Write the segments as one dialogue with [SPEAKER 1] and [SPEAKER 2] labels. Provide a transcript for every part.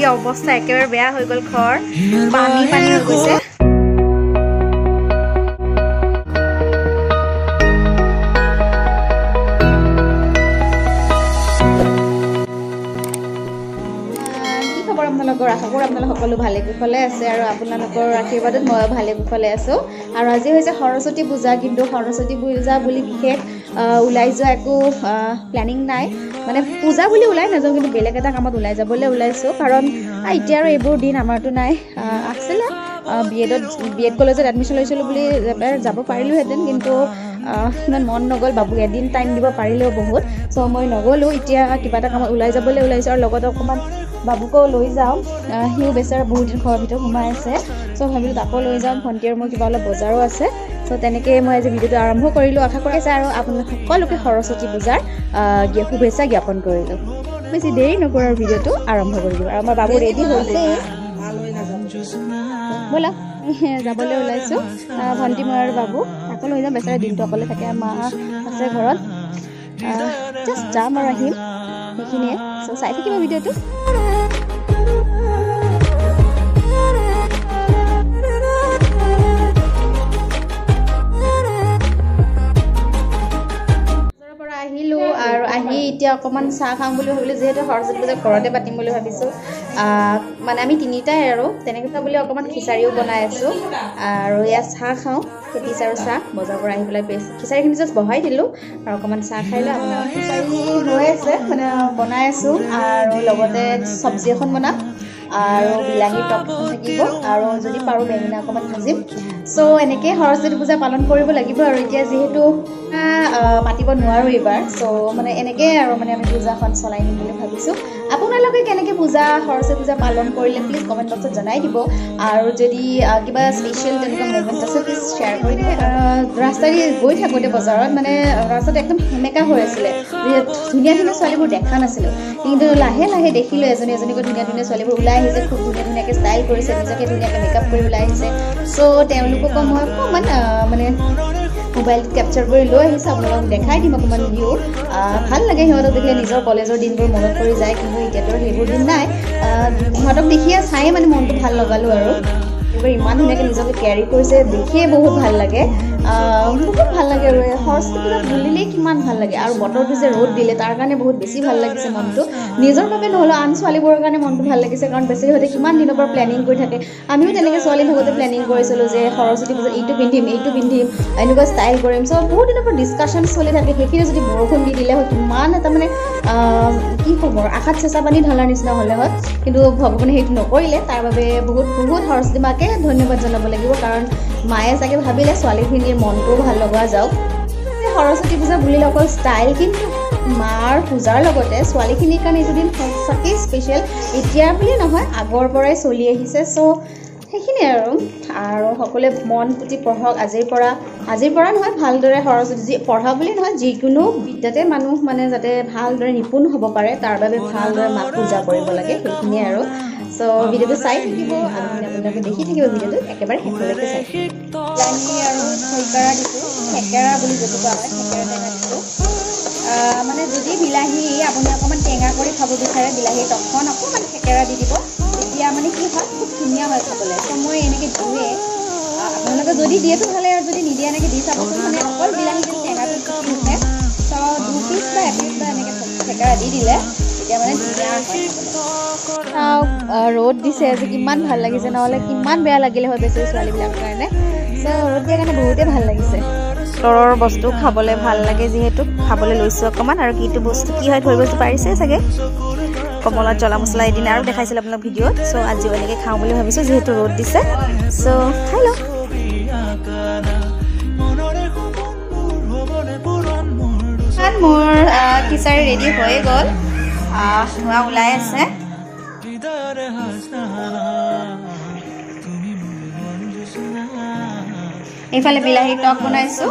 [SPEAKER 1] কি অৱস্থা, একেবাৰে বেয়া হৈ গ'ল ঘৰ, পানী পানী হৈ গৈছে। আপোনালোকৰ আশা কৰোঁ আপোনালোক সকলো ভালে কুশলে আছে আৰু আপোনালোকৰ আশীৰ্বাদত ময়ো ভালে কুশলে আছোঁ। আৰু আজি হৈছে সৰস্বতী পূজা, কিন্তু সৰস্বতী পূজা বুলি বিশেষ ওলাই যোৱা একো প্লেনিং নাই, মানে পূজা বুলি ওলাই নাযাওঁ, কিন্তু বেলেগ এটা কামত ওলাই যাবলৈ ওলাইছোঁ। কাৰণ এতিয়া আৰু এইবোৰ দিন আমাৰতো নাই, আছিলে বি এড কলেজত এডমিশ্যন লৈছিলোঁ বুলি এবাৰ যাব পাৰিলোহেঁতেন, কিন্তু ইমান মন নগ'ল। বাবুক এদিন টাইম দিব পাৰিলেও বহুত, চ' মই নগ'লোঁ। এতিয়া কিবা এটা কামত ওলাই যাবলৈ ওলাইছোঁ আৰু লগতে অকণমান বাবুকো লৈ যাওঁ, সিও বেচেৰা বহুত দিন ঘৰৰ ভিতৰত সোমাই আছে, চ' ভাবিলোঁ তাকো লৈ যাওঁ। ভণ্টি আৰু মোৰ কিবা অলপ বজাৰো আছে, চ' তেনেকৈয়ে মই আজি ভিডিঅ'টো আৰম্ভ কৰিলোঁ। আশা কৰিছে আৰু আপোনালোক সকলোকে সৰস্বতী পূজাৰ শুভেচ্ছা জ্ঞাপন কৰিলোঁ। বেছি দেৰি নকৰোঁ আৰু ভিডিঅ'টো আৰম্ভ কৰি দিওঁ। আৰু আমাৰ বাবু ৰেডি হৈছে, ব'লা যাবলৈ ওলাইছোঁ। ভণ্টি মই আৰু বাবু, তাকো লৈ যাম, বেচেৰা দিনটো অকলে থাকে, মা আছে ঘৰত। জাষ্ট যাম আৰু আহিম, সেইখিনিয়ে। চ' চাই থাকিব ভিডিঅ'টো। আহিলোঁ আৰু আহি এতিয়া অকণমান চাহ খাওঁ বুলি ভাবিলোঁ, যিহেতু সৰস্বতী পূজা ঘৰতে পাতিম বুলি ভাবিছোঁ। মানে আমি তিনিটাই আৰু তেনেকৈ বুলি অকণমান খিচাৰিও বনাই আছোঁ আৰু ইয়াত চাহ খাওঁ, পেটিছ আৰু চাহ। বজাৰৰ পৰা আহি পেলাই খিচাৰিখিনি জাষ্ট বহাই দিলোঁ আৰু অকণমান চাহ খাই লওঁ। আপোনাৰ খিচাৰি হৈ আছে, মানে বনাই আছোঁ, আৰু লগতে চব্জি এখন বনাম আৰু বিলাহী টক এখন থাকিব আৰু যদি পাৰোঁ বেঙেনা অকণমান ভাজিম। চ' এনেকৈয়ে সৰস্বতী পূজা পালন কৰিব লাগিব আৰু এতিয়া যিহেতু পাতিব নোৱাৰোঁ এইবাৰ, চ' মানে এনেকৈয়ে আৰু মানে আমি পূজাখন চলাই নিম বুলি ভাবিছোঁ। আপোনালোকে কেনেকৈ পূজা সৰস্বতী পূজা পালন কৰিলে প্লিজ কমেণ্ট বক্সত জনাই দিব, আৰু যদি কিবা স্পেচিয়েল তেনেকুৱা মুভমেণ্ট আছে প্লিজ শ্বেয়াৰ কৰি দিব। ৰাস্তাদি গৈ থাকোঁতে বজাৰত মানে ৰাস্তাত একদম সেমেকা হৈ আছিলে, ধুনীয়া ধুনীয়া ছোৱালীবোৰ দেখা নাছিলোঁ, কিন্তু লাহে লাহে দেখিলোঁ এজনী এজনীকৈ ধুনীয়া ধুনীয়া ছোৱালীবোৰ ওলাই আহিছে, খুব ধুনীয়া ধুনীয়াকৈ ষ্টাইল কৰিছে, নিজকে ধুনীয়াকৈ মেকআপ কৰি ওলাই আহিছে। চ' তেওঁলোককো মই অকণমান মানে মোবাইল কেপচাৰ কৰি লৈ আহিছোঁ, আপোনালোকক দেখাই দিম অকণমান ভিউ। ভাল লাগে সিহঁতক দেখিলে, নিজৰ কলেজৰ দিনবোৰ মনত পৰি যায়, কিন্তু এতিয়াতো সেইবোৰ দিন নাই। সিহঁতক দেখিয়ে চায়ে মানে মনটো ভাল লগালোঁ আৰু এইবাৰ ইমান ধুনীয়াকৈ নিজকে কেৰি কৰিছে, দেখিয়ে বহুত ভাল লাগে, বহুত ভাল লাগে। আৰু সৰস্বতী পূজা বুলিলেই কিমান ভাল লাগে, আৰু বতৰটো যে ৰ'দ দিলে তাৰ কাৰণে বহুত বেছি ভাল লাগিছে মনটো। নিজৰ বাবে নহ'লেও আন ছোৱালীবোৰৰ কাৰণে মনটো ভাল লাগিছে, কাৰণ বেছি সিহঁতে কিমান দিনৰ পৰা প্লেনিং কৰি থাকে। আমিও তেনেকৈ ছোৱালী থাকোঁতে প্লেনিং কৰিছিলোঁ যে সৰস্বতী পূজাত এইটো পিন্ধিম, এইটো পিন্ধিম, এনেকুৱা ষ্টাইল কৰিম। চ' বহুত দিনৰ পৰা ডিছকাশ্যন চলি থাকে, সেইখিনি যদি বৰষুণ দি দিলে হয় কিমান এটা মানে কি ক'ব, আশাত চেঁচা পানী ঢলাৰ নিচিনা হ'লে হয়, কিন্তু ভগৱানে সেইটো নকৰিলে। তাৰ বাবে বহুত বহুত সৰস্বতী মাকে ধন্যবাদ জনাব লাগিব, কাৰণ মায়ে চাগে ভাবিলে ছোৱালীখিনিৰ মনটোও ভাল লগোৱা যাওক। সৰস্বতী পূজা বুলিলে অকল ষ্টাইল, কিন্তু মাৰ পূজাৰ লগতে ছোৱালীখিনিৰ কাৰণে এইটো দিন সঁচাকেই স্পেচিয়েল। এতিয়া বুলি নহয়, আগৰ পৰাই চলি আহিছে। চ' সেইখিনিয়ে আৰু সকলোৱে মন পুতি পঢ়ক। আজিৰ পৰা নহয়, ভালদৰে সৰস্বতী যি পঢ়া বুলি নহয়, যিকোনো বিদ্যাতে মানুহ মানে যাতে ভালদৰে নিপুণ হ'ব পাৰে তাৰ বাবে ভালদৰে মাক পূজা কৰিব লাগে, সেইখিনিয়ে আৰু। চ' ভিডিঅ'টো চাই থাকিব আৰু আপোনালোকে দেখি থাকিব ভিডিঅ'টো একেবাৰে শেষলৈকে চাই। বিলাহী আৰু থেকেৰা দিছোঁ, থেকেৰা বুলি যিটো কোৱা হয়, থেকেৰা টেঙা দিছোঁ। মানে যদি বিলাহী আপুনি অকণমান টেঙা কৰি খাব বিচাৰে, বিলাহী টকখন অকণমান থেকেৰা দি দিব, তেতিয়া মানে কি হয় খুব ধুনীয়া হয় খাবলৈ। চ' মই এনেকৈ দিওঁৱে, আপোনালোকে যদি দিয়েতো ভালে, আৰু যদি নিদিয়ে এনেকৈ দি চাবচোন। মানে অকল বিলাহী যদি টেঙাটো ফুটি উঠে, চ' দুপিচ বা এপিচ বা এনেকৈ থেকেৰা দি দিলে তেতিয়া মানে ধুনীয়া হয় খাবলৈ। ৰ'দ দিছে আজি, কিমান ভাল লাগিছে, নহ'লে কিমান বেয়া লাগিলে হয় বেছি ছোৱালীবিলাকৰ কাৰণে। চ' ৰ'দ দিয়াৰ কাৰণে বহুতেই ভাল লাগিছে। বতৰৰ বস্তু খাবলৈ ভাল লাগে যিহেতু খাবলৈ লৈছোঁ অকণমান। আৰু কিটো বস্তু কি হয় ধৰিব পাৰিছে চাগে, কমলাত জ্বলা মছলা এদিন আৰু দেখাইছিলোঁ আপোনাক ভিডিঅ'ত। চ' আজিও এনেকৈ খাওঁ বুলি ভাবিছোঁ যিহেতু ৰ'দ দিছে, চ' খাই লওঁ। মোৰ খিচাৰি ৰেডি হৈয়ে গ'ল, ধোঁৱা ওলাই আছে। এইফালে বিলাহীৰ টক বনাইছোঁ,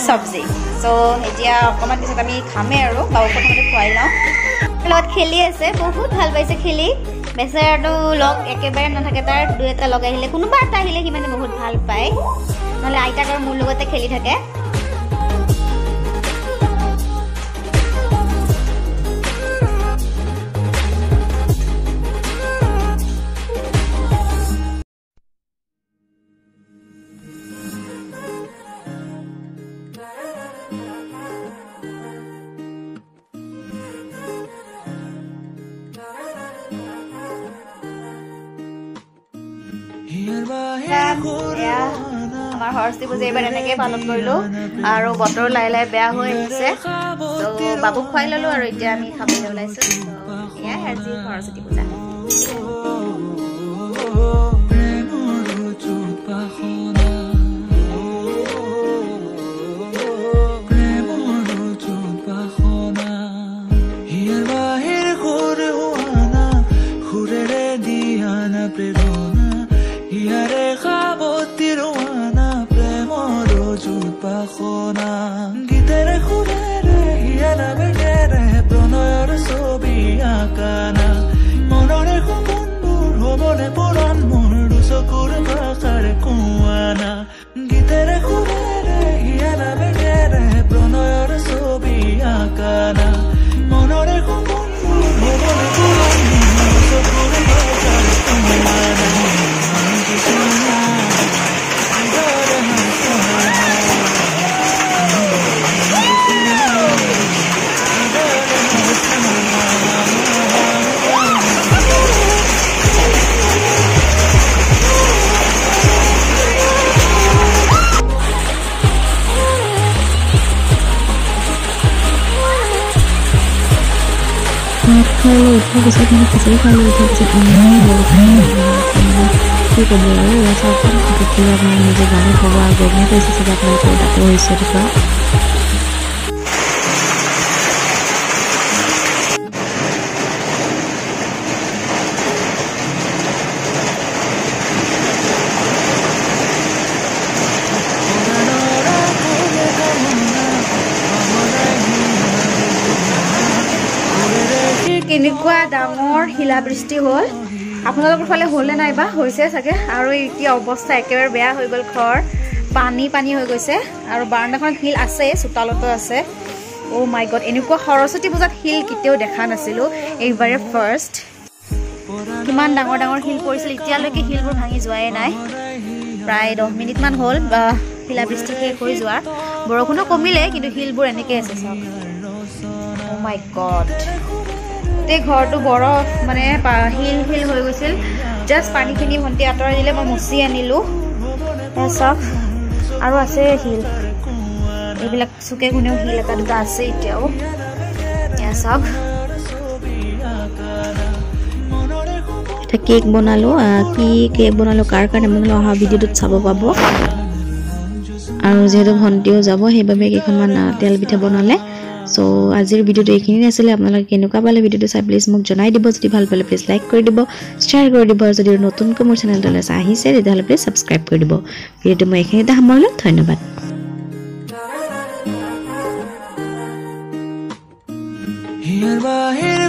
[SPEAKER 1] চব্জি। চ' এতিয়া অকণমান পিছত আমি খামেই আৰু বাবু প্ৰথমতে খুৱাই লওঁ। লগত খেলি আছে, বহুত ভাল পাইছে খেলি। বেচেৰাটো লগ একেবাৰে নাথাকে, তাৰ দুই এটা লগ আহিলে, কোনোবা এটা আহিলে সি মানে বহুত ভাল পায়, নহ'লে আইতাক আৰু মোৰ লগতে খেলি থাকে। আমাৰ সৰস্বতী পূজা এইবাৰ এনেকৈ পালন কৰিলোঁ আৰু বতৰ লাহে লাহে বেয়া হৈ আহিছে। ত' বাবুক খুৱাই ল'লোঁ আৰু এতিয়া আমি খাবলৈ ওলাইছোঁ। এয়াই আজি সৰস্বতী পূজা।
[SPEAKER 2] গীতেৰে সুৰেৰে হিয়াৰা বেগেৰে প্ৰণয়ৰ ছবি আঁকানা, মনৰে সপোনবোৰ হ'বলে পূৰণ মোৰ দুচকুৰ ভাষাৰে কোৱানা। গীতেৰে সুৰেৰে হিয়াৰা বেগেৰে প্ৰণয়ৰ ছবি আঁকানা, মনৰে সপোনবোৰ হ'বলে পূৰণ মোৰ দুচকুৰ ভাষাৰে কোৱানা।
[SPEAKER 3] ভাত খাই উঠাৰ পিছত মানে খিচিৰি খাই উঠাৰ পিছত ইমানেই বৰষুণ, কি ক'ব আৰু। এয়া চাওক, দেখিলে আপোনালোকে নিজে গমেই পাব আৰু গমেই পাইছে চাগে আপোনালোকৰ তাতে হৈছে থকা।
[SPEAKER 1] কেনেকুৱা ডাঙৰ শিলাবৃষ্টি হ'ল, আপোনালোকৰ ফালে হ'লনে নাইবা? হৈছে চাগে। আৰু এতিয়া অৱস্থা একেবাৰে বেয়া হৈ গ'ল, ঘৰ পানী পানী হৈ গৈছে। আৰু বাৰাণ্ডাখনত শিল আছে, চোতালতো আছে। অ' মাই গড, এনেকুৱা সৰস্বতী পূজাত শিল কেতিয়াও দেখা নাছিলোঁ, এইবাৰে ফাৰ্ষ্ট। কিমান ডাঙৰ ডাঙৰ শিল পৰিছিল, এতিয়ালৈকে শিলবোৰ ভাঙি যোৱাই নাই। প্ৰায় 10 মিনিটমান হ'ল শিলাবৃষ্টি শেষ হৈ যোৱাৰ। বৰষুণো কমিলে, কিন্তু শিলবোৰ এনেকৈ আছে চাওক। অ' মাই গড, গোটেই ঘৰটো বৰফ মানে শিল শিল হৈ গৈছিল। জাষ্ট পানীখিনি ভণ্টি আঁতৰাই দিলে, মই মুচি আনিলোঁ। চাওক, আৰু আছে শিল, এইবিলাক চুকে কোনেও শিল এটা দুটা আছে এতিয়াও। এয়া চাওক,
[SPEAKER 3] এটা কেক বনালোঁ। কি কেক বনালোঁ, কাৰ কাৰণে বনালোঁ, অহা ভিডিঅ'টোত চাব পাব। আৰু যিহেতু ভণ্টিও যাব, সেইবাবে কেইখনমান তেল পিঠা বনালে। চ' আজিৰ ভিডিঅ'টো এইখিনিয়ে আছিলে। আপোনালোকে কেনেকুৱা পালে ভিডিঅ'টো চাই প্লিজ মোক জনাই দিব। যদি ভাল পালে প্লিজ লাইক কৰি দিব, শ্বেয়াৰ কৰি দিব। আৰু যদি নতুনকৈ মোৰ চেনেলটোলৈ আহিছে তেতিয়াহ'লে প্লিজ ছাবস্ক্ৰাইব কৰি দিব। ভিডিঅ'টো মই এইখিনিতে সামৰিলোঁ। ধন্যবাদ।
[SPEAKER 2] হিয়াৰ বাহিৰ